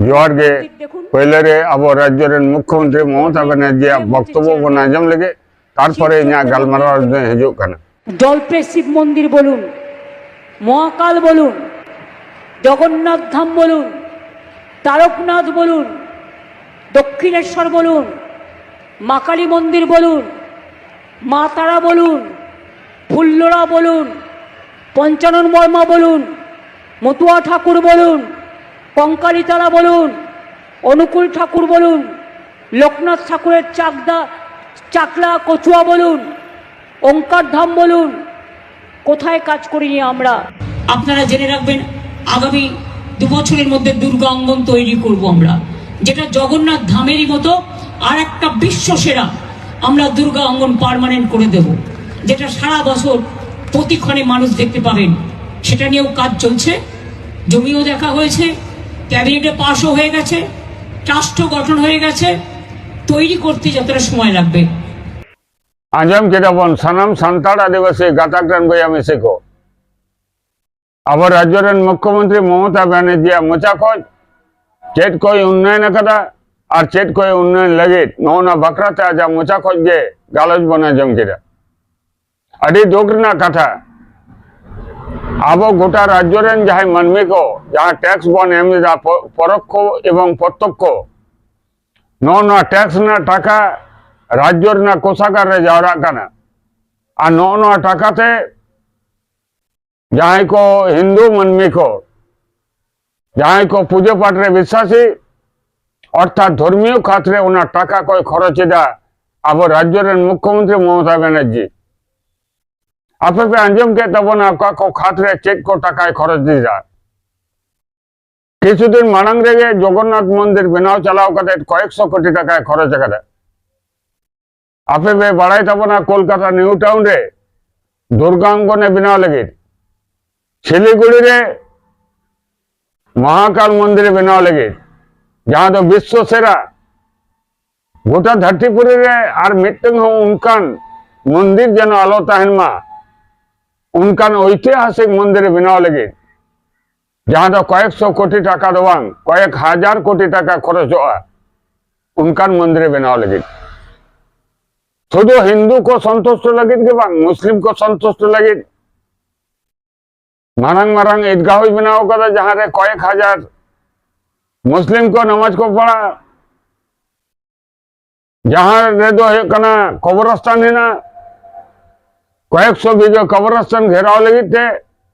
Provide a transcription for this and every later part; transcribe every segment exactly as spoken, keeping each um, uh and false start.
ᱡᱚᱦᱟᱨ ᱜᱮ᱾ ᱯᱳᱭᱞᱳ ᱨᱮ ᱟᱵᱚ ᱨᱟᱡᱽᱡᱚ ᱨᱮᱱ ᱢᱩᱠᱷᱭᱚᱢᱚᱱᱛᱨᱤ ᱢᱚᱢᱚᱛᱟ ᱵᱮᱱᱟᱨᱡᱤᱭᱟᱜ ᱵᱚᱠᱛᱚᱵᱵᱚ ᱵᱚᱱ ᱟᱸᱡᱚᱢ ᱞᱮᱜᱮ, ᱛᱟᱨᱯᱚᱨᱮ ᱤᱧᱟᱹᱜ ᱜᱟᱞᱢᱟᱨᱟᱣ ᱫᱚ ᱦᱤᱡᱩᱜ ᱠᱟᱱᱟ᱾ ᱡᱚᱞᱯᱮ ᱥᱤᱵ ᱢᱚᱱᱫᱤᱨ ᱵᱚᱞᱩᱱ, ᱢᱚᱦᱟᱠᱟᱞ ᱵᱚᱞᱩᱱ, ᱡᱚᱜᱚᱱᱱᱟᱛᱷ ᱫᱷᱟᱢ ᱵᱚᱞᱩᱱ, ᱛᱟᱨᱚᱠᱱᱟᱛᱷ ᱵᱚᱞᱩᱱ, ᱫᱚᱠᱠᱷᱤᱱᱮᱥᱣᱚᱨ ᱵᱚᱞᱩᱱ, ᱢᱟ ᱠᱟᱞᱤ ᱢᱚᱱᱫᱤᱨ ᱵᱚᱞᱩᱱ, ᱢᱟ ᱛᱟᱨᱟ ᱵᱚᱞᱩᱱ, ᱯᱷᱩᱞᱞᱚᱲᱟ ᱵᱚᱞᱩᱱ, ᱯᱚᱧᱪᱟᱱᱚᱱ ᱵᱚᱨᱢᱟ ᱵᱚᱞᱩᱱ, ᱢᱚᱛᱩᱣᱟ ᱴᱷᱟᱠᱩᱨ ᱵᱚᱞᱩᱱ, কঙ্কালীতলা বলুন, অনুকূল ঠাকুর বলুন, লোকনাথ ঠাকুরের চাকদা, চাকলা কচুয়া বলুন, ওঙ্কার ধাম বলুন, কোথায় কাজ করিনি আমরা? আপনারা জেনে রাখবেন, আগামী দু বছরের মধ্যে দুর্গা অঙ্গন তৈরি করব আমরা, যেটা জগন্নাথ ধামেরই মতো আর একটা বিশ্ব সেরা আমরা দুর্গা অঙ্গন পার্মানেন্ট করে দেব, যেটা সারা বছর প্রতিক্ষণে মানুষ দেখতে পাবেন। সেটা নিয়েও কাজ চলছে, জমিও দেখা হয়েছে, ক্যাবিনেটে পাশও হয়ে গেছে, ট্রাস্টও গঠন হয়ে গেছে। তৈরি করতে যতটা সময় লাগবে। ᱟᱸᱡᱚᱢ ᱠᱮᱫᱟ ᱵᱚᱱ ᱥᱟᱱᱟᱢ ᱥᱟᱱᱛᱟᱲ ᱟᱹᱫᱤᱵᱟᱹᱥᱤ ᱜᱟᱛᱟᱠ ᱨᱮᱱ ᱵᱚᱭᱦᱟ ᱢᱤᱥᱤ ᱠᱚ, ᱟᱵᱚ ᱨᱟᱡᱽᱡᱚ ᱨᱮᱱ ᱢᱩᱠᱷᱭᱚᱢᱚᱱᱛᱨᱤ ᱢᱚᱢᱚᱛᱟ ᱵᱮᱱᱟᱨᱡᱤᱭᱟᱜ ᱢᱚᱪᱟ ᱠᱷᱚᱱ ᱪᱮᱫ ᱠᱚᱭ ᱩᱱᱱᱚᱭᱚᱱ ᱟᱠᱟᱫᱟ ᱟᱨ ᱪᱮᱫ ᱠᱚᱭ ᱩᱱᱱᱚᱭᱚᱱ ᱞᱟᱹᱜᱤᱫ, ᱱᱚᱜᱼᱚ ᱱᱟ ᱵᱟᱠᱷᱨᱟ ᱛᱮ ᱟᱡᱟᱜ ᱢᱚᱪᱟ ᱠᱷᱚᱱ ᱜᱮ ᱜᱟᱞᱚᱪ ᱵᱚᱱ ᱟᱸᱡᱚᱢ ᱠᱮᱫᱟ᱾ ᱟᱹᱰᱤ ᱫᱩᱠ ᱨᱮᱱᱟᱜ ᱠᱟᱛᱷᱟ, ᱟᱵᱚ ᱜᱚᱴᱟ ᱨᱟᱡᱽᱡᱚ ᱨᱮᱱ ᱡᱟᱦᱟᱸᱭ ᱢᱟᱹᱱᱢᱤ ᱠᱚ ᱡᱟᱦᱟᱸ ᱴᱮᱠᱥ ᱵᱚᱱ ᱮᱢ ᱮᱫᱟ, ᱯᱚ-, ᱯᱚᱨᱚᱠᱠᱷᱚ ᱮᱵᱚᱝ ᱯᱨᱚᱛᱛᱚᱠᱠᱷᱚ, ᱱᱚᱜᱼᱚ ᱱᱚᱣᱟ ᱴᱮᱠᱥ ᱨᱮᱱᱟᱜ ᱴᱟᱠᱟ ᱨᱟᱡᱽᱡᱚ ᱨᱮᱱᱟᱜ ᱠᱳᱥᱟᱜᱟᱨ ᱨᱮ ᱡᱟᱣᱨᱟᱜ ᱠᱟᱱᱟ᱾ ᱟᱨ ᱱᱚᱜᱼᱚ ᱱᱚᱣᱟ ᱴᱟᱠᱟ ᱛᱮ ᱡᱟᱦᱟᱸᱭ ᱠᱚ ᱦᱤᱱᱫᱩ ᱢᱟᱹᱱᱢᱤ ᱠᱚ, ᱡᱟᱦᱟᱸᱭ ᱠᱚ ᱯᱩᱡᱟᱹ ᱯᱟᱴ ᱨᱮ ᱵᱤᱥᱥᱟᱥᱤ, ᱚᱨᱛᱷᱟᱛ ᱫᱷᱚᱨᱢᱤᱭᱚ ᱠᱷᱟᱛ ᱨᱮ ᱚᱱᱟ ᱴᱟᱠᱟ ᱠᱚᱭ ᱠᱷᱚᱨᱚᱪ ᱮᱫᱟ ᱟᱵᱚ ᱨᱟᱡᱽᱡᱚ ᱨᱮᱱ ᱢᱩᱠᱷᱭᱚᱢᱚᱱᱛᱨᱤ ᱢᱚᱢᱚᱛᱟ ᱵᱮᱱᱟᱨᱡᱤ᱾ ᱟᱯᱮ ᱯᱮ ᱟᱸᱡᱚᱢ ᱠᱮᱫ ᱛᱟᱵᱚᱱᱟ ᱚᱠᱟ ᱠᱚ ᱠᱷᱟᱛ ᱨᱮ ᱪᱮᱫ ᱠᱚ ᱴᱟᱠᱟᱭ ᱠᱷᱚᱨᱚᱪ ᱮᱫᱟ᱾ ᱠᱤᱪᱷᱩ ᱫᱤᱱ ᱢᱟᱲᱟᱝ ᱨᱮᱜᱮ ᱡᱚᱜᱚᱱᱱᱟᱛᱷ ᱢᱚᱱᱫᱤᱨ ᱵᱮᱱᱟᱣ ᱪᱟᱞᱟᱣ ᱠᱟᱛᱮ ᱠᱚᱭᱮᱠ ᱥᱚ ᱠᱳᱴᱤ ᱴᱟᱠᱟᱭ ᱠᱷᱚᱨᱚᱪ ᱟᱠᱟᱫᱟ᱾ ᱟᱯᱮ ᱯᱮ ᱵᱟᱲᱟᱭ ᱛᱟᱵᱚᱱᱟ ᱠᱳᱞᱠᱟᱛᱟ ᱱᱤᱭᱩ ᱴᱟᱣᱩᱱ ᱨᱮ ᱫᱩᱨᱜᱟ ᱚᱝᱜᱚᱱᱮ ᱵᱮᱱᱟᱣ ᱞᱟᱹᱜᱤᱫ, ᱥᱤᱞᱤᱜᱩᱲᱤ ᱨᱮ ᱢᱚᱦᱟᱠᱟᱞ ᱢᱚᱱᱫᱤᱨᱮ ᱵᱮᱱᱟᱣ ᱞᱟᱹᱜᱤᱫ, ᱡᱟᱦᱟᱸ ᱫᱚ ᱵᱤᱥᱥᱚ ᱥᱮᱨᱟ, ᱜᱚᱴᱟ ᱫᱷᱟᱹᱨᱛᱤᱯᱩᱨᱤ ᱨᱮ ᱟᱨ ᱢᱤᱫᱴᱟᱝ ᱦᱚᱸ ᱚᱱᱠᱟᱱ ᱢᱚᱱᱫᱤᱨ ᱡᱮᱱᱚ ᱟᱞᱚ ᱛᱟᱦᱮᱱ ᱢᱟ, ᱚᱱᱠᱟᱱ ᱳᱭᱛᱤᱦᱟᱥᱤᱠ ᱢᱚᱱᱫᱤᱨᱮ ᱵᱮᱱᱟᱣ ᱞᱟᱹᱜᱤᱫ ᱡᱟᱦᱟᱸ ᱫᱚ ᱠᱚᱭᱮᱠ ᱥᱚ ᱠᱳᱴᱤ ᱴᱟᱠᱟ ᱫᱚ ᱵᱟᱝ, ᱠᱚᱭᱮᱠ ᱦᱟᱡᱟᱨ ᱠᱳᱴᱤ ᱴᱟᱠᱟ ᱠᱷᱚᱨᱚᱪᱚᱜᱼᱟ ᱚᱱᱠᱟᱱ ᱢᱚᱱᱫᱤᱨ ᱵᱮᱱᱟᱣ ᱞᱟᱹᱜᱤᱫ᱾ ᱥᱩᱫᱷᱩ ᱦᱤᱱᱫᱩ ᱠᱚ ᱥᱚᱱᱛᱩᱥᱴ ᱞᱟᱹᱜᱤᱫ ᱜᱮ ᱵᱟᱝ, ᱢᱩᱥᱞᱤᱢ ᱠᱚ ᱥᱚᱱᱛᱩᱥᱴ ᱞᱟᱹᱜᱤᱫ ᱢᱟᱨᱟᱝ ᱢᱟᱨᱟᱝ ᱤᱫᱜᱟᱦᱚᱭ ᱵᱮᱱᱟᱣ ᱠᱟᱫᱟ, ᱡᱟᱦᱟᱸ ᱨᱮ ᱠᱚᱭᱮᱠ ᱦᱟᱡᱟᱨ ᱢᱩᱥᱞᱤᱢ ᱠᱚ ᱱᱟᱢᱟᱡᱽ ᱠᱚ ᱯᱟᱲᱦᱟᱜᱼᱟ᱾ ᱡᱟᱦᱟᱸ ᱨᱮᱫᱚ ᱦᱩᱭᱩᱜ ᱠᱟᱱᱟ ᱠᱚᱵᱚᱨᱥᱛᱟᱱ ᱦᱮᱱᱟᱜᱼᱟ, ᱠᱚᱭᱮᱠ ᱥᱚ ᱵᱤᱜᱷᱟᱹ ᱠᱚᱵᱚᱨᱥᱛᱟᱱ ᱜᱷᱮᱨᱟᱣ ᱞᱟᱹᱜᱤᱫ ᱛᱮ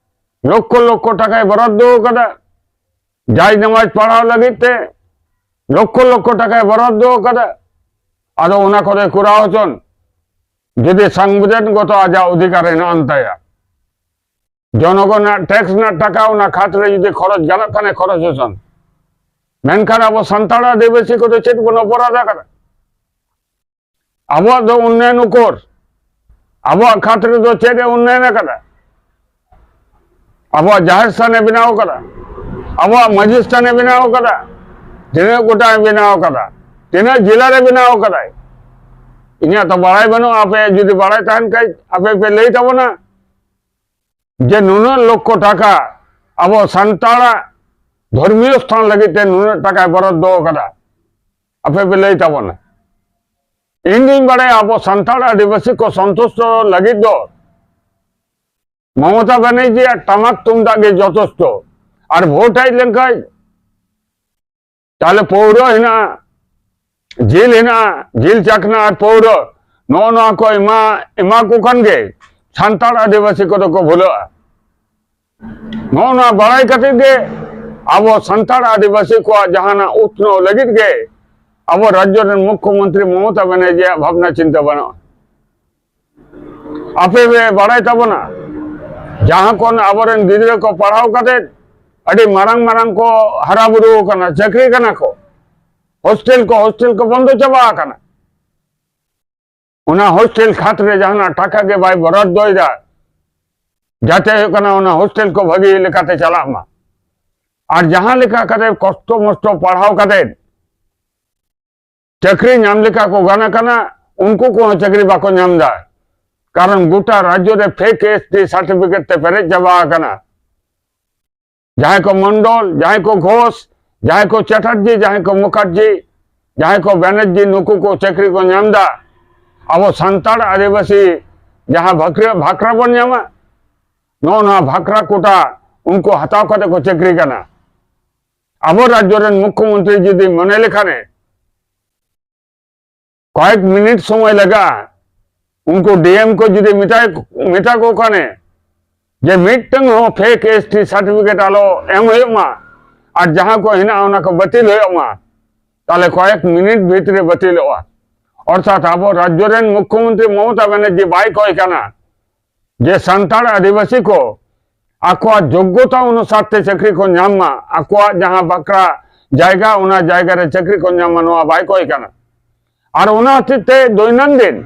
ᱞᱚᱠᱠᱷᱚ ᱞᱚᱠᱠᱷᱚ ᱴᱟᱠᱟᱭ ᱵᱚᱨᱟᱫᱫᱚ ᱠᱟᱫᱟ᱾ ᱡᱟᱭ ᱱᱟᱢᱟᱡᱽ ᱯᱟᱲᱦᱟᱣ ᱞᱟᱹᱜᱤᱫ ᱛᱮ ᱞᱚᱠᱠᱷᱚ ᱞᱚᱠᱠᱷᱚ ᱴᱟᱠᱟᱭ ᱵᱚᱨᱟᱫᱫᱚ ᱠᱟᱫᱟ᱾ ᱟᱫᱚ ᱚᱱᱟ ᱠᱚᱫᱚᱭ ᱠᱚᱨᱟᱣ ᱦᱚᱪᱚᱱ, ᱡᱩᱫᱤ ᱥᱟᱝᱵᱤᱫᱷᱟᱱ ᱜᱚᱛᱚ ᱟᱡᱟᱜ ᱚᱫᱷᱤᱠᱟᱨ ᱦᱮᱱᱟᱜ ᱟᱱ ᱛᱟᱭᱟ, ᱡᱚᱱᱚᱜᱚᱱ ᱨᱮᱱᱟᱜ ᱴᱮᱠᱥ ᱨᱮᱱᱟᱜ ᱴᱟᱠᱟ ᱚᱱᱟ ᱠᱷᱟᱛ ᱨᱮ ᱡᱩᱫᱤ ᱠᱷᱚᱨᱚᱪ ᱜᱟᱱᱚᱜ ᱠᱷᱟᱱᱮ ᱠᱷᱚᱨᱚᱪ ᱦᱚᱪᱚᱱ᱾ ᱢᱮᱱᱠᱷᱟᱱ ᱟᱵᱚ ᱥᱟᱱᱛᱟᱲ ᱟᱹᱫᱤᱵᱟᱹᱥᱤ ᱠᱚᱫᱚ ᱪᱮᱫ ᱵᱚᱱ ᱚᱯᱚᱨᱟᱫᱷ ᱟᱠᱟᱫᱟ? ᱟᱵᱚᱣᱟᱜ ᱫᱚ ᱩᱱᱱᱚᱭᱚᱱ ᱩᱠᱩᱨ? ᱟᱵᱚᱣᱟᱜ ᱠᱷᱟᱛ ᱨᱮᱫᱚ ᱪᱮᱫ ᱮ ᱩᱱᱱᱚᱭᱚᱱ ᱟᱠᱟᱫᱟ? ᱟᱵᱚᱣᱟᱜ ᱡᱟᱦᱮᱨ ᱥᱛᱷᱟᱱ ᱮ ᱵᱮᱱᱟᱣ ᱟᱠᱟᱫᱟ, ᱟᱵᱚᱣᱟᱜ ᱢᱟᱹᱡᱷᱤ ᱥᱛᱷᱟᱱ ᱮ ᱵᱮᱱᱟᱣ ᱟᱠᱟᱫᱟ, ᱛᱤᱱᱟᱹᱜ ᱜᱚᱴᱟᱭ ᱵᱮᱱᱟᱣ ᱟᱠᱟᱫᱟ, ᱛᱤᱱᱟᱹᱜ ᱡᱮᱞᱟ ᱨᱮ ᱵᱮᱱᱟᱣ ᱟᱠᱟᱫᱟᱭ, ᱤᱧᱟᱹᱜ ᱛᱚ ᱵᱟᱲᱟᱭ ᱵᱟᱹᱱᱩᱜᱼᱟ᱾ ᱟᱯᱮ ᱡᱩᱫᱤ ᱵᱟᱲᱟᱭ ᱛᱟᱦᱮᱱ ᱠᱷᱟᱡ ᱟᱯᱮ ᱯᱮ ᱞᱟᱹᱭ ᱛᱟᱵᱚᱱᱟ ᱡᱮ ᱱᱩᱱᱟᱹᱜ ᱞᱚᱠᱠᱷᱚ ᱴᱟᱠᱟ ᱟᱵᱚ ᱥᱟᱱᱛᱟᱲᱟᱜ ᱫᱷᱚᱨᱢᱤᱭᱚ ᱥᱛᱷᱟᱱ ᱞᱟᱹᱜᱤᱫ ᱛᱮ ᱱᱩᱱᱟᱹᱜ ᱴᱟᱠᱟᱭ ᱵᱚᱨᱟᱫ ᱫᱚ ᱟᱠᱟᱫᱟ, ᱟᱯᱮ ᱯᱮ ᱞᱟᱹᱭ ᱛᱟᱵᱚᱱᱟ᱾ ᱤᱧ ᱫᱩᱧ ᱵᱟᱲᱟᱭᱟ ᱟᱵᱚ ᱥᱟᱱᱛᱟᱲ ᱟᱹᱫᱤᱵᱟᱹᱥᱤ ᱠᱚ ᱥᱚᱱᱛᱩᱥᱴᱚ ᱞᱟᱹᱜᱤᱫ ᱫᱚ ᱢᱚᱢᱚᱛᱟ ᱵᱟᱱᱟᱨᱡᱤᱭᱟᱜ ᱴᱟᱢᱟᱠ ᱛᱩᱢᱫᱟᱜ ᱜᱮ ᱡᱚᱛᱷᱮᱥᱴᱚ᱾ ᱟᱨ ᱵᱷᱳᱴ ᱦᱮᱡ ᱞᱮᱱᱠᱷᱟᱱ ᱛᱟᱦᱞᱮ ᱯᱟᱹᱣᱨᱟᱹ ᱦᱮᱱᱟᱜᱼᱟ, ᱡᱤᱞ ᱦᱮᱱᱟᱜᱼᱟ, ᱡᱤᱞ ᱪᱟᱠᱷᱱᱟ ᱟᱨ ᱯᱟᱹᱣᱨᱟᱹ, ᱱᱚᱜᱼᱚ ᱱᱚᱣᱟ ᱠᱚ ᱮᱢᱟ, ᱮᱢᱟ ᱠᱚ ᱠᱷᱟᱱ ᱜᱮ ᱥᱟᱱᱛᱟᱲ ᱟᱹᱫᱤᱵᱟᱹᱥᱤ ᱠᱚᱫᱚ ᱠᱚ ᱵᱷᱩᱞᱟᱹᱜᱼᱟ᱾ ᱱᱚᱜᱼᱚ ᱱᱚᱣᱟ ᱵᱟᱲᱟᱭ ᱠᱟᱛᱮ ᱜᱮ ᱟᱵᱚ ᱥᱟᱱᱛᱟᱲ ᱟᱹᱫᱤᱵᱟᱹᱥᱤ ᱠᱚᱣᱟᱜ ᱡᱟᱦᱟᱱᱟᱜ ᱩᱛᱱᱟᱹᱣ ᱞᱟᱹᱜᱤᱫ ᱜᱮ ᱟᱵᱚ ᱨᱟᱡᱽᱡᱚ ᱨᱮᱱ ᱢᱩᱠᱠᱷᱚ ᱢᱚᱱᱛᱨᱤ ᱢᱚᱢᱚᱛᱟ ᱵᱟᱱᱟᱨᱡᱤᱭᱟᱜ ᱵᱷᱟᱵᱽᱱᱟ ᱪᱤᱱᱛᱟᱹ ᱵᱟᱹᱱᱩᱜᱼᱟ᱾ ᱟᱯᱮ ᱯᱮ ᱵᱟᱲᱟᱭ ᱛᱟᱵᱚᱱᱟ, ᱡᱟᱦᱟᱸ ᱠᱷᱚᱱ ᱟᱵᱚᱨᱮᱱ ᱜᱤᱫᱽᱨᱟᱹ ᱠᱚ ᱯᱟᱲᱦᱟᱣ ᱠᱟᱛᱮ ᱟᱹᱰᱤ ᱢᱟᱨᱟᱝ ᱢᱟᱨᱟᱝ ᱠᱚ ᱦᱟᱨᱟ ᱵᱩᱨᱩ ᱟᱠᱟᱱᱟ, ᱪᱟᱹᱠᱨᱤ ᱠᱟᱱᱟ ᱠᱚ, ᱦᱳᱥᱴᱮᱞ ᱠᱚ, ᱦᱳᱥᱴᱮᱞ ᱠᱚ ᱵᱚᱱᱫᱚ ᱪᱟᱵᱟ ᱟᱠᱟᱱᱟ᱾ ᱚᱱᱟ ᱦᱳᱥᱴᱮᱞ ᱠᱷᱟᱛ ᱨᱮ ᱡᱟᱦᱟᱱᱟᱜ ᱴᱟᱠᱟ ᱜᱮ ᱵᱟᱭ ᱵᱚᱨᱟᱫ ᱫᱚᱭᱮᱫᱟ, ᱡᱟᱛᱮ ᱦᱩᱭᱩᱜ ᱠᱟᱱᱟ ᱚᱱᱟ ᱦᱳᱥᱴᱮᱞ ᱠᱚ ᱵᱷᱟᱹᱜᱤ ᱞᱮᱠᱟᱛᱮ ᱪᱟᱞᱟᱜ ᱢᱟ᱾ ᱟᱨ ᱡᱟᱦᱟᱸ ᱞᱮᱠᱟ ᱠᱟᱛᱮ ᱠᱚᱥᱴᱚ ᱢᱚᱥᱴᱚ ᱯᱟᱲᱦᱟᱣ ᱠᱟᱛᱮ ᱪᱟᱹᱠᱨᱤ ᱧᱟᱢ ᱞᱮᱠᱟ ᱠᱚ ᱜᱟᱱ ᱟᱠᱟᱱᱟ, ᱩᱱᱠᱩ ᱠᱚᱦᱚᱸ ᱪᱟᱹᱠᱨᱤ ᱵᱟᱠᱚ ᱧᱟᱢ ᱮᱫᱟ᱾ ᱠᱟᱨᱚᱱ ᱜᱚᱴᱟ ᱨᱟᱡᱽᱡᱚ ᱨᱮ ᱯᱷᱮᱠ ᱮᱥ ᱴᱤ ᱥᱟᱨᱴᱤᱯᱷᱤᱠᱮᱴ ᱛᱮ ᱯᱮᱨᱮᱡ ᱪᱟᱵᱟ ᱟᱠᱟᱱᱟ᱾ ᱡᱟᱦᱟᱸᱭ ᱠᱚ ᱢᱚᱱᱰᱚᱞ, ᱡᱟᱦᱟᱸᱭ ᱠᱚ ᱜᱷᱳᱥ, ᱡᱟᱦᱟᱸᱭ ᱠᱚ ᱪᱟᱴᱟᱨᱡᱤ, ᱡᱟᱦᱟᱸᱭ ᱠᱚ ᱢᱩᱠᱷᱟᱨᱡᱤ, ᱡᱟᱦᱟᱸᱭ ᱠᱚ ᱵᱮᱱᱟᱨᱡᱤ, ᱱᱩᱠᱩ ᱠᱚ ᱪᱟᱹᱠᱨᱤ ᱠᱚ ᱧᱟᱢ ᱮᱫᱟ᱾ ᱟᱵᱚ ᱥᱟᱱᱛᱟᱲ ᱟᱹᱫᱤᱵᱟᱹᱥᱤ ᱡᱟᱦᱟᱸ ᱵᱷᱟᱠᱨᱟ, ᱵᱷᱟᱠᱨᱟ ᱵᱚᱱ ᱧᱟᱢᱟ, ᱱᱚᱜᱼᱚ ᱱᱚᱣᱟ ᱵᱷᱟᱠᱨᱟ ᱠᱳᱴᱟ ᱩᱱᱠᱩ ᱦᱟᱛᱟᱣ ᱠᱟᱛᱮ ᱠᱚ ᱪᱟᱹᱠᱨᱤ ᱠᱟᱱᱟ᱾ ᱟᱵᱚ ᱨᱟᱡᱽᱡᱚ ᱨᱮᱱ ᱢᱩᱠᱷᱭᱚᱢᱚᱱᱛᱨᱤ ᱡᱩᱫᱤ ᱢᱚᱱᱮ ᱞᱮᱠᱷᱟᱱᱮ, ᱠᱚᱭᱮᱠ ᱢᱤᱱᱤᱴ ᱥᱚᱢᱚᱭ ᱞᱟᱜᱟᱜᱼᱟ᱾ ᱩᱱᱠᱩ ᱰᱤ ᱮᱢ ᱠᱚ ᱡᱩᱫᱤ ᱢᱮᱛᱟᱭ, ᱢᱮᱛᱟ ᱠᱚ ᱠᱷᱟᱱᱮ ᱡᱮ ᱢᱤᱫᱴᱟᱝ ᱦᱚᱸ ᱯᱷᱮᱠ ᱮᱥ ᱴᱤ ᱥᱟᱨᱴᱤᱯᱷᱤᱠᱮᱴ ᱟᱞᱚ ᱮᱢ ᱦᱩᱭᱩᱜ ᱢᱟ, ᱟᱨ ᱡᱟᱦᱟᱸ ᱠᱚ ᱦᱮᱱᱟᱜᱼᱟ ᱚᱱᱟ ᱠᱚ ᱵᱟᱹᱛᱤᱞ ᱦᱩᱭᱩᱜ ᱢᱟ, ᱛᱟᱦᱞᱮ ᱠᱚᱭᱮᱠ ᱢᱤᱱᱤᱴ ᱵᱷᱤᱛᱨᱤ ᱵᱟᱹᱛᱤᱞᱚᱜᱼᱟ᱾ ᱚᱨᱛᱷᱟᱛ ᱟᱵᱚ ᱨᱟᱡᱽᱡᱚ ᱨᱮᱱ ᱢᱩᱠᱷᱭᱚᱢᱚᱱᱛᱨᱤ ᱢᱚᱢᱚᱛᱟ ᱵᱟᱱᱟᱨᱡᱤ ᱵᱟᱭ ᱠᱚᱭ ᱠᱟᱱᱟ ᱡᱮ ᱥᱟᱱᱛᱟᱲ ᱟᱹᱫᱤᱵᱟᱹᱥᱤ ᱠᱚ ᱟᱠᱚᱣᱟᱜ ᱡᱳᱜᱽᱜᱚᱛᱟ ᱚᱱᱩᱥᱟᱨ ᱛᱮ ᱪᱟᱹᱠᱨᱤ ᱠᱚ ᱧᱟᱢ ᱢᱟ, ᱟᱠᱚᱣᱟᱜ ᱡᱟᱦᱟᱸ ᱵᱟᱠᱷᱨᱟ ᱡᱟᱭᱜᱟ, ᱚᱱᱟ ᱡᱟᱭᱜᱟ ᱨᱮ ᱪᱟᱹᱠᱨᱤ ᱠᱚ ᱧᱟᱢ ᱢᱟ, ᱱᱚᱣᱟ ᱵᱟᱭ ᱠᱚᱭ ᱠᱟᱱᱟ᱾ ᱟᱨ ᱚᱱᱟ ᱦᱚᱛᱮᱡ ᱛᱮ ᱫᱳᱭᱱᱟᱱᱫᱤᱱ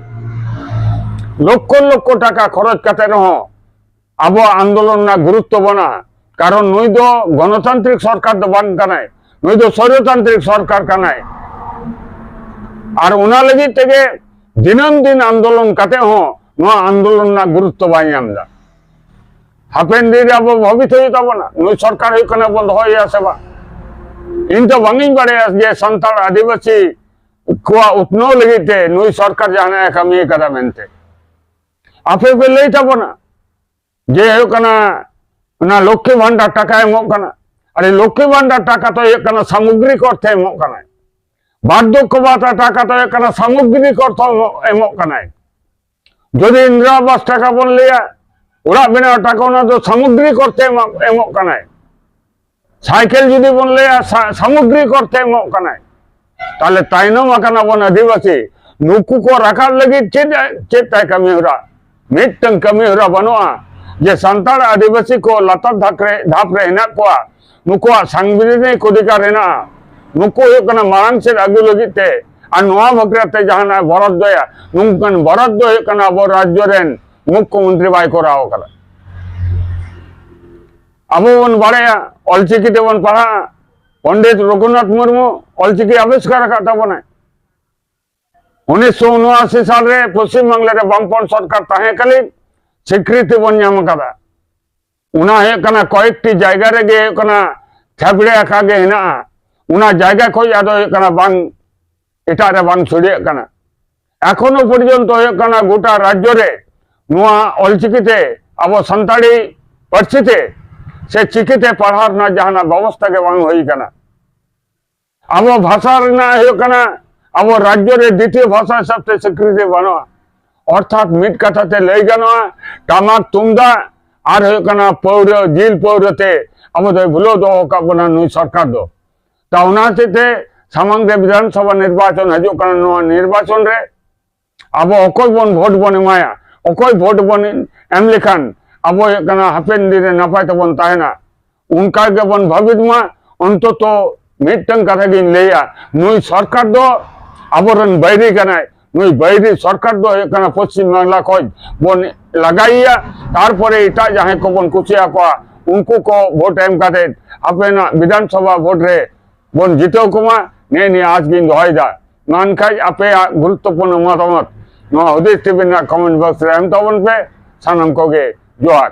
ᱞᱚᱠᱠᱷᱚ ᱞᱚᱠᱠᱷᱚ ᱴᱟᱠᱟ ᱠᱷᱚᱨᱚᱪ ᱠᱟᱛᱮ ᱨᱮᱦᱚᱸ ᱟᱵᱚᱣᱟᱜ ᱟᱱᱫᱳᱞᱚᱱ ᱨᱮᱱᱟᱜ ᱜᱩᱨᱩᱛᱛᱚ ᱵᱟᱹᱱᱩᱜᱼᱟ᱾ ᱠᱟᱨᱚᱱ ᱱᱩᱭ ᱫᱚ ᱜᱚᱱᱚᱛᱟᱱᱛᱨᱤᱠ ᱥᱚᱨᱠᱟᱨ ᱫᱚ ᱵᱟᱝ ᱠᱟᱱᱟᱭ, ᱱᱩᱭ ᱫᱚ ᱥᱚᱨᱚᱛᱟᱱᱛᱨᱤᱠ ᱥᱚᱨᱠᱟᱨ ᱠᱟᱱᱟᱭ᱾ ᱟᱨ ᱚᱱᱟ ᱞᱟᱹᱜᱤᱫ ᱛᱮᱜᱮ ᱫᱤᱱᱟᱹᱢ ᱫᱤᱱ ᱟᱱᱫᱳᱞᱚᱱ ᱠᱟᱛᱮ ᱦᱚᱸ ᱱᱚᱣᱟ ᱟᱱᱫᱳᱞᱚᱱ ᱨᱮᱱᱟᱜ ᱜᱩᱨᱩᱛᱛᱚ ᱵᱟᱭ ᱧᱟᱢ ᱮᱫᱟ᱾ ᱦᱟᱯᱮᱱ ᱫᱤᱱ ᱨᱮ ᱟᱵᱚ ᱵᱷᱟᱹᱵᱤᱛ ᱦᱩᱭᱩᱜ ᱛᱟᱵᱚᱱᱟ, ᱱᱩᱭ ᱥᱚᱨᱠᱟᱨ ᱦᱩᱭᱩᱜ ᱠᱟᱱᱟ ᱵᱚᱱ ᱫᱚᱦᱚᱭᱮᱭᱟ ᱥᱮ ᱵᱟᱝ? ᱤᱧ ᱫᱚ ᱵᱟᱝ ᱤᱧ ᱵᱟᱲᱟᱭᱟ ᱡᱮ ᱥᱟᱱᱛᱟᱲ ᱟᱹᱫᱤᱵᱟᱹᱥᱤ ᱠᱚᱣᱟᱜ ᱩᱛᱱᱟᱹᱣ ᱞᱟᱹᱜᱤᱫ ᱛᱮ ᱱᱩᱭ ᱥᱚᱨᱠᱟᱨ ᱡᱟᱦᱟᱱᱟᱜ ᱮ ᱠᱟᱹᱢᱤ ᱟᱠᱟᱫᱟ ᱢᱮᱱᱛᱮ᱾ ᱟᱯᱮ ᱯᱮ ᱞᱟᱹᱭ ᱛᱟᱵᱚᱱᱟ ᱡᱮ ᱦᱩᱭᱩᱜ ᱠᱟᱱᱟ ᱚᱱᱟ ᱞᱚᱠᱠᱷᱤ ᱵᱷᱟᱱᱰᱟᱨ ᱴᱟᱠᱟ ᱮᱢᱚᱜ ᱠᱟᱱᱟ᱾ ᱟᱨ ᱞᱚᱠᱠᱷᱤ ᱵᱷᱟᱱᱰᱟᱨ ᱴᱟᱠᱟ ᱫᱚ ᱦᱩᱭᱩᱜ ᱠᱟᱱᱟ ᱥᱟᱢᱚᱜᱽᱨᱤᱠ ᱚᱨᱛᱷᱮ ᱮᱢᱚᱜ ᱠᱟᱱᱟᱭ᱾ ᱵᱟᱨᱫᱷᱚᱠᱭᱚ ᱵᱷᱟᱛᱟ ᱴᱟᱠᱟ ᱫᱚ ᱦᱩᱭᱩᱜ ᱠᱟᱱᱟ ᱥᱟᱢᱚᱜᱽᱨᱤᱠ ᱚᱨᱛᱷᱚ ᱮᱢᱚᱜ, ᱮᱢᱚᱜ ᱠᱟᱱᱟᱭ᱾ ᱡᱩᱫᱤ ᱤᱱᱫᱨᱟ ᱟᱵᱟᱥ ᱴᱟᱠᱟ ᱵᱚᱱ ᱞᱟᱹᱭᱟ, ᱚᱲᱟᱜ ᱵᱮᱱᱟᱣ ᱴᱟᱠᱟ, ᱚᱱᱟ ᱫᱚ ᱥᱟᱢᱚᱜᱽᱨᱤᱠ ᱚᱨᱛᱷᱮ ᱮᱢᱚᱜ, ᱮᱢᱚᱜ ᱠᱟᱱᱟᱭ᱾ ᱥᱟᱭᱠᱮᱞ ᱡᱩᱫᱤ ᱵᱚᱱ ᱞᱟᱹᱭᱟ, ᱥᱟ-, ᱥᱟᱢᱚᱜᱽᱨᱤᱠ ᱚᱨᱛᱷᱮ ᱮᱢᱚᱜ ᱠᱟᱱᱟᱭ᱾ ᱛᱟᱦᱞᱮ ᱛᱟᱭᱱᱚᱢ ᱟᱠᱟᱱᱟ ᱵᱚᱱ ᱟᱹᱫᱤᱵᱟᱹᱥᱤ, ᱱᱩᱠᱩ ᱠᱚ ᱨᱟᱠᱟᱵ ᱞᱟᱹᱜᱤᱫ ᱪᱮᱫ, ᱪᱮᱫ ᱛᱟᱭ ᱠᱟᱹᱢᱤ ᱦᱚᱨᱟ? ᱢᱤᱫᱴᱟᱝ ᱠᱟᱹᱢᱤ ᱦᱚᱨᱟ ᱵᱟᱹᱱᱩᱜᱼᱟ ᱡᱮ ᱥᱟᱱᱛᱟᱲ ᱟᱹᱫᱤᱵᱟᱹᱥᱤ ᱠᱚ ᱞᱟᱛᱟᱨ ᱫᱷᱟᱯ ᱨᱮ, ᱫᱷᱟᱯ ᱨᱮ ᱦᱮᱱᱟᱜ ᱠᱚᱣᱟ, ᱱᱩᱠᱩᱣᱟᱜ ᱥᱟᱝᱵᱤᱫᱷᱟᱱᱤᱠ ᱚᱫᱷᱤᱠᱟᱨ ᱦᱮᱱᱟᱜᱼᱟ, ᱱᱩᱠᱩ ᱦᱩᱭᱩᱜ ᱠᱟᱱᱟ ᱢᱟᱲᱟᱝ ᱥᱮᱫ ᱟᱹᱜᱩ ᱞᱟᱹᱜᱤᱫ ᱛᱮ, ᱟᱨ ᱱᱚᱣᱟ ᱵᱟᱠᱷᱨᱟ ᱛᱮ ᱡᱟᱦᱟᱱᱟᱜ ᱵᱚᱨᱟᱫ ᱫᱚᱭᱟ, ᱱᱚᱝᱠᱟᱱ ᱵᱚᱨᱟᱫ ᱫᱚ ᱦᱩᱭᱩᱜ ᱠᱟᱱᱟ ᱟᱵᱚ ᱨᱟᱡᱽᱡᱚ ᱨᱮᱱ ᱢᱩᱠᱷᱭᱚᱢᱚᱱᱛᱨᱤ ᱵᱟᱭ ᱠᱚᱨᱟᱣ ᱟᱠᱟᱫᱟ᱾ ᱟᱵᱚ ᱵᱚᱱ ᱵᱟᱲᱟᱭᱟ, ᱚᱞᱪᱤᱠᱤ ᱛᱮᱵᱚᱱ ᱯᱟᱲᱦᱟᱜᱼᱟ, ᱯᱚᱱᱰᱤᱛ ᱨᱚᱜᱷᱩᱱᱟᱛᱷ ᱢᱩᱨᱢᱩ ᱚᱞᱪᱤᱠᱤ ᱟᱵᱤᱥᱠᱟᱨ ᱟᱠᱟᱫ ᱛᱟᱵᱚᱱᱟᱭ᱾ ᱩᱱᱤᱥᱥᱚ ᱩᱱᱚᱟᱥᱤ ᱥᱟᱞ ᱨᱮ ᱯᱚᱥᱪᱤᱢ ᱵᱟᱝᱞᱟ ᱨᱮ ᱵᱟᱢᱯᱚᱱ ᱥᱚᱨᱠᱟᱨ ᱛᱟᱦᱮᱸ ᱠᱟᱞᱤᱱ ᱥᱤᱠᱨᱤᱛᱤ ᱵᱚᱱ ᱧᱟᱢ ᱟᱠᱟᱫᱟ᱾ ᱚᱱᱟ ᱦᱩᱭᱩᱜ ᱠᱟᱱᱟ ᱠᱚᱭᱮᱠᱴᱤ ᱡᱟᱭᱜᱟ ᱨᱮᱜᱮ ᱦᱩᱭᱩᱜ ᱠᱟᱱᱟ ᱪᱷᱟᱵᱲᱮ ᱟᱠᱟ ᱜᱮ ᱦᱮᱱᱟᱜᱼᱟ᱾ ᱚᱱᱟ ᱡᱟᱭᱜᱟ ᱠᱷᱚᱱ ᱟᱫᱚ ᱦᱩᱭᱩᱜ ᱠᱟᱱᱟ ᱵᱟᱝ, ᱮᱴᱟᱜ ᱨᱮ ᱵᱟᱝ ᱥᱚᱲᱮᱭᱟᱜ ᱠᱟᱱᱟ᱾ ᱮᱠᱷᱚᱱᱳ ᱯᱚᱨᱡᱚᱱᱛᱚ ᱦᱩᱭᱩᱜ ᱠᱟᱱᱟ ᱜᱚᱴᱟ ᱨᱟᱡᱽᱡᱚ ᱨᱮ ᱱᱚᱣᱟ ᱚᱞᱪᱤᱠᱤ ᱛᱮ, ᱟᱵᱚ ᱥᱟᱱᱛᱟᱲᱤ ᱯᱟᱹᱨᱥᱤ ᱛᱮ ᱥᱮ ᱪᱤᱠᱤ ᱛᱮ ᱯᱟᱲᱦᱟᱣ ᱨᱮᱱᱟᱜ ᱡᱟᱦᱟᱱᱟᱜ ᱵᱮᱵᱚᱥᱛᱷᱟ ᱜᱮ ᱵᱟᱝ ᱦᱩᱭ ᱠᱟᱱᱟ᱾ ᱟᱵᱚ ᱵᱷᱟᱥᱟ ᱨᱮᱱᱟᱜ ᱦᱩᱭᱩᱜ ᱠᱟᱱᱟ ᱟᱵᱚ ᱨᱟᱡᱽᱡᱚ ᱨᱮ ᱫᱤᱛᱤᱭᱚ ᱵᱷᱟᱥᱟ ᱦᱤᱥᱟᱹᱵ ᱛᱮ ᱥᱤᱠᱨᱤᱛᱤ ᱵᱟᱹᱱᱩᱜᱼᱟ᱾ ᱚᱨᱛᱷᱟᱛ ᱢᱤᱫ ᱠᱟᱛᱷᱟ ᱛᱮ ᱞᱟᱹᱭ ᱜᱟᱱᱚᱜᱼᱟ, ᱴᱟᱢᱟᱠ ᱛᱩᱢᱫᱟᱜ ᱟᱨ ᱦᱩᱭᱩᱜ ᱠᱟᱱᱟ ᱯᱟᱹᱣᱨᱟᱹ, ᱡᱤᱞ ᱯᱟᱹᱣᱨᱟᱹ ᱛᱮ ᱟᱵᱚ ᱫᱚᱭ ᱵᱷᱩᱞᱟᱹᱣ ᱫᱚᱦᱚ ᱟᱠᱟᱫ ᱵᱚᱱᱟ ᱱᱩᱭ ᱥᱚᱨᱠᱟᱨ ᱫᱚ᱾ ᱛᱟ ᱚᱱᱟ ᱦᱚᱛᱮᱡ ᱛᱮ ᱥᱟᱢᱟᱝ ᱨᱮ ᱵᱤᱫᱷᱟᱱ ᱥᱚᱵᱷᱟ ᱱᱤᱨᱵᱟᱪᱚᱱ ᱦᱤᱡᱩᱜ ᱠᱟᱱᱟ, ᱱᱚᱣᱟ ᱱᱤᱨᱵᱟᱪᱚᱱ ᱨᱮ ᱟᱵᱚ ᱚᱠᱚᱭ ᱵᱚᱱ ᱵᱷᱳᱴ ᱵᱚᱱ ᱮᱢᱟᱭᱟ, ᱚᱠᱚᱭ ᱵᱷᱳᱴ ᱵᱚᱱ ᱮᱢ ᱞᱮᱠᱷᱟᱱ ᱟᱵᱚ ᱦᱩᱭᱩᱜ ᱠᱟᱱᱟ ᱦᱟᱯᱮᱱ ᱫᱤᱱ ᱨᱮ ᱱᱟᱯᱟᱭ ᱛᱮᱵᱚᱱ ᱛᱟᱦᱮᱱᱟ, ᱚᱱᱠᱟ ᱜᱮᱵᱚᱱ ᱵᱷᱟᱹᱵᱤᱛ ᱢᱟ᱾ ᱚᱱᱛᱚᱛᱚ ᱢᱤᱫᱴᱟᱝ ᱠᱟᱛᱷᱟ ᱜᱤᱧ ᱞᱟᱹᱭᱟ, ᱱᱩᱭ ᱥᱚᱨᱠᱟᱨ ᱫᱚ ᱟᱵᱚᱨᱮᱱ ᱵᱟᱹᱭᱨᱤ ᱠᱟᱱᱟᱭ᱾ ᱱᱩᱭ ᱵᱟᱹᱭᱨᱤ ᱥᱚᱨᱠᱟᱨ ᱫᱚ ᱦᱩᱭᱩᱜ ᱠᱟᱱᱟ ᱯᱚᱥᱪᱤᱢ ᱵᱟᱝᱞᱟ ᱠᱷᱚᱱ ᱵᱚᱱ ᱞᱟᱜᱟᱭᱮᱭᱟ, ᱛᱟᱨᱯᱚᱨᱮ ᱮᱴᱟᱜ ᱡᱟᱦᱟᱸᱭ ᱠᱚᱵᱚᱱ ᱠᱩᱥᱤᱭᱟᱠᱚᱣᱟ ᱩᱱᱠᱩ ᱠᱚ ᱵᱷᱳᱴ ᱮᱢ ᱠᱟᱛᱮ ᱦᱟᱯᱮᱱᱟᱜ ᱵᱤᱫᱷᱟᱱ ᱥᱚᱵᱷᱟ ᱵᱷᱳᱴ ᱨᱮ ᱵᱚᱱ ᱡᱤᱛᱟᱹᱣ ᱠᱚᱢᱟ, ᱱᱮᱜᱼᱮ ᱱᱤᱭᱟᱹ ᱟᱸᱥ ᱜᱤᱧ ᱫᱚᱦᱚᱭᱮᱫᱟ᱾ ᱢᱟ ᱮᱱᱠᱷᱟᱡ ᱟᱯᱮᱭᱟᱜ ᱜᱩᱨᱩᱛᱛᱚᱯᱩᱨᱱᱚ ᱢᱚᱛᱟᱢᱚᱛ ᱱᱚᱣᱟ ᱦᱩᱫᱤᱥ ᱴᱤᱵᱷᱤ ᱨᱮᱱᱟᱜ ᱠᱚᱢᱮᱱᱴ ᱵᱚᱠᱥ ᱨᱮ ᱮᱢ ᱛᱟᱵᱚᱱ ᱯᱮ᱾ ᱥᱟᱱᱟᱢ ᱠᱚᱜᱮ ᱡᱚᱦᱟᱨ᱾